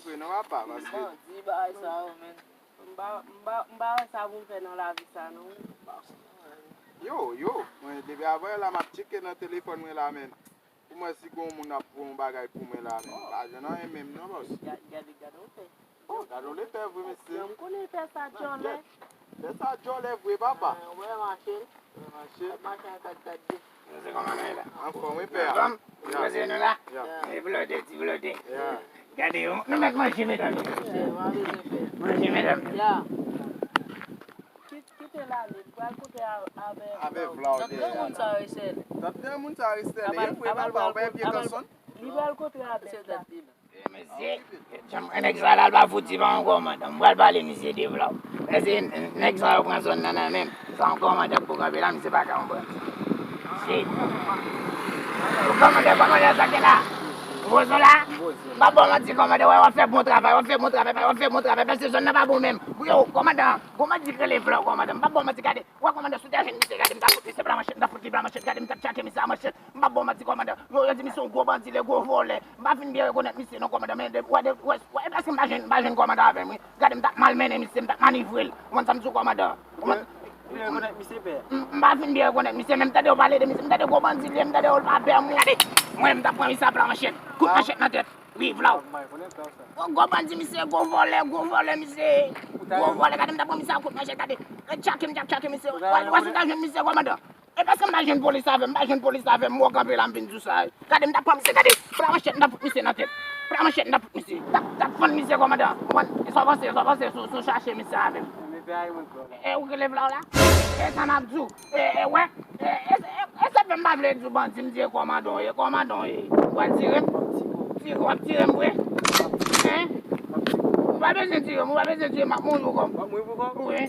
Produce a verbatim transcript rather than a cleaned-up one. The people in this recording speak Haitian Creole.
Vre non papa, paske bandi bagay sa yo, men. M pa, m pa, m pa wè sa pou m fè nan lavi sa non. Yo, yo, mwen depi avan yè la m ap tcheke nan telefòn mwen la, men. Pou mwen si gon moun ap pran yon bagay pou mwen la, men. M pa jwenn anyen menm non, bòs. Gade, gade, gade yon pè. Yo, gade yon lepè vre, mesye. Yo, m konnen lepè sa djòlè. Lepè sa djòlè vre, papa. Wè, mache. Wè, mache. Mache ak kat kat de. Anfòm, wi, pè a. Anfòm? Poze nou la? Ya. E blode, ti blode. Ya. Gade yo, nou mèt manje, medam. Manje, medam. Ya. Kit-, kite l ale, l pral kote a-, avè Vlaw. Avè Vlaw. Tande moun sa yo, Esèl. Tande moun sa yo, Esèl. Yo vre pral ba w pye kanson. Li pral kote avè Vlaw. E mesye, janm nèg sa la, l pa fouti pa yon kòmandan. M pral pale misye de Vlaw. Mesye, nèg sa yo pran zòn nan nan men m. Sa yon kòmandan k pou kanpe la, misye pa ka yon bandi. Mesye. Kòmandan, kòmandan, sa k gen la? Ou poze w la? M pa ba w manti, kòmandan, wè, w ap fè bon travay, w ap fè bon travay, w ap fè bon travay, paske zòn nan pa bon menm. Wi, o, kòmandan, gon bandi k rele Vlaw, kòmandan. M pa ba w manti, gade. Wè, kòmandan, sou tèt misye, gade, m ta fout misye blan manchèt, m ta fout li blan manchèt, gade, m ta tchake misye a manchèt. M pa ba w manti, kòmandan. Yo, yo di misye yon gwo bandi, li gwo vòlè. M pa fin byen rekonèt misye non, kòmandan, men de, wè, de, wè, wè, e paske m pa jwenn, m pa jwenn kòmandan avè m, wi. Gade, m t ap malmennen misye, m t ap manevre l. Ou konn sa m di w, kòmandan? Ou konn, ou byen rekonèt misye, pè? M, m pa fin byen rekonèt misye, men m tande yo pale de misye, m tande gwo bandi li ye, m tande yo pa pè moun. Gade, mwen, m t ap pran misye a pla manchèt. Kout manchèt nan tèt. Wi, Vlaw. Gwo, gwo bandi misye, gwo vòlè, gwo vòlè misye. Gwo vòlè, gade, m t ap pran misye a kout manchèt, gade. E tchake, m t ap tchake misye. Wè, wè, si w ta jwenn misye, kòmandan. E paske m pa jwenn polis avè m, m pa jwenn polis avè m, m wè w kanpe la, m vin di w sa. Gade, m t ap pran misye, gade, pla manchèt, m t ap fout misye nan tèt. Pla manchèt, m t ap fout misye. M t ap, t ap fann misye, kòmandan. Ou konn, e sa w panse, e sa w panse, si w, si w chache misye avè m. E ou rele Vlaw la? E sa m ap di w. E, e, wè. E, e, e, e sa fè m pa vle di w bandi, m di e kòmandan w ye, kòmandan w ye. Ou pral tire m? Tire, w ap tire m vre? Hen? Ou pa bezwen tire m, ou pa bezwen tire m, m ap mouri pou kò m. Wi.